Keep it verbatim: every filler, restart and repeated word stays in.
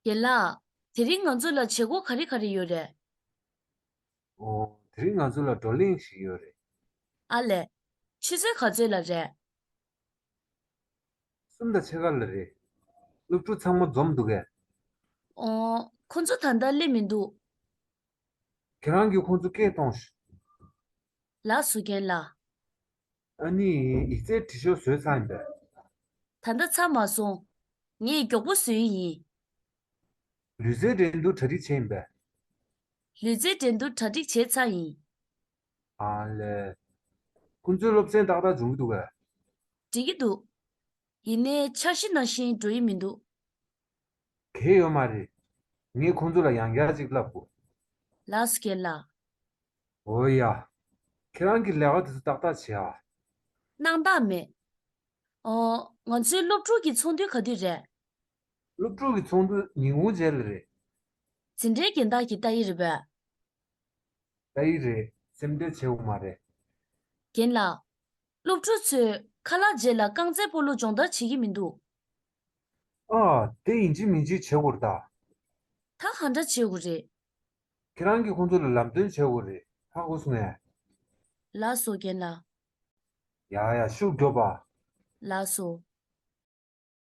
རྒན་ལགས། དེ་རིང་ང་ཚོ་ལ་བྱེད་སྒོ་ག་རེ་ག་རེ་ཡོད་རེད། ཨོ། དེ་རིང་ང་ཚོ་ལ་བགྲོ་གླེང་ཞིག་ཡོད་རེད། ཨ་ལས། ཆུ་ཚོད་ག་ཚོད་ལ་རེད། གསུམ་དང་ཕྱེད་ཀ་ལ་རེད། སློབ་ཕྲུག་ཚང་མ་འཛོམས་འདུག་གས། ཨོ། ཁོ་ཚོ་ད་ལྟ་སླེབས་མི་འདུག་ཁྱེད་རང་གིས་ཁོ་ཚོ་སྐད་གཏོང་ཤོག་ལགས་སོ་རྒན་ལགས། ཨ་ནི་ཡིག་ཚད་འབྲི་ཤོག་བཟོས་ཚར་ཡིན་པས། ད་ལྟ་ཚར་མ་སོང་། ངས་མགྱོགས་པོ་བཟོས་ཡིན། ལུས་རྩལ་འགྲན་བསྡུར་གྲ་སྒྲིག་བྱས་ཡིན་པས། ལུས་རྩལ་འགྲན་བསྡུར་གྲ་སྒྲིག་བྱས་ཚར་ཡིན། ཨ་ལས། ཁོ་ཚོའི་སློབ་ཚན་ཏག་ཏག་སྦྱོང་གི་འདུག་གས། འགྲིག་གི་འདུག་ཡིན་ནའི་འཆར་གཞི་ནང་བཞིན་འགྲོ་ཡི་མི་འདུག་གལ་ཡོད་མ་རེད། ངས་ཁོང་ཚོ་ལ་ཡང་བསྐྱར་ཅིག་ལབ་དགོས། ལགས་སོ་རྒན་ལགས། འོ་ཡ། ཁྱེད་རང་གིས་ལས་ཀ་དེ་ཚོ་ཏག་ཏག་བྱེད་ཨ། སྣང་དག་མེད། ཨོ། ང་ཚོའི་སློབ་ཕྲུག་གི་ཚོགས་འདུ་ག་དུས་རེད། སློབ་ཕྲུག་གི་ཚོགས་འདུ་ཉིན་གུང་རྗེས་ལ་རེད། འཛིན་གྲྭའི་རྒན་བདག་གིས་ལྟ་ཡི་རེད་པས། ལྟ་ཡི་རེད། སེམས་ཁྲལ་བྱེད་དགོས་མ་རེད། རྒན་ལགས། སློབ་ཕྲུག་ཚོས་ཁ་ལག་རྗེས་ལ་རྐང་རྩེད་སྤོ་ལོ་སྦྱོང་བརྡར་བྱེད་ཀྱི་མི་འདུག་ཨ། དེ་ཡིན་གཅིག་མིན་གཅིག་བྱེད་དགོས་རེད་ད། ད་ག་འདྲ་བྱེད་དགོས་རེད། ཁྱེད་རང་གིས་ཁོང་ཚོ་ལ་ལམ་སྟོན་བྱེད་དགོས་རེད། ཧ་གོ་སོང་ངས། ལགས་སོ་རྒན་ལགས། ཡ་ཡ། ཤུགས་རྒྱོབ་པ། ལགས་སོ།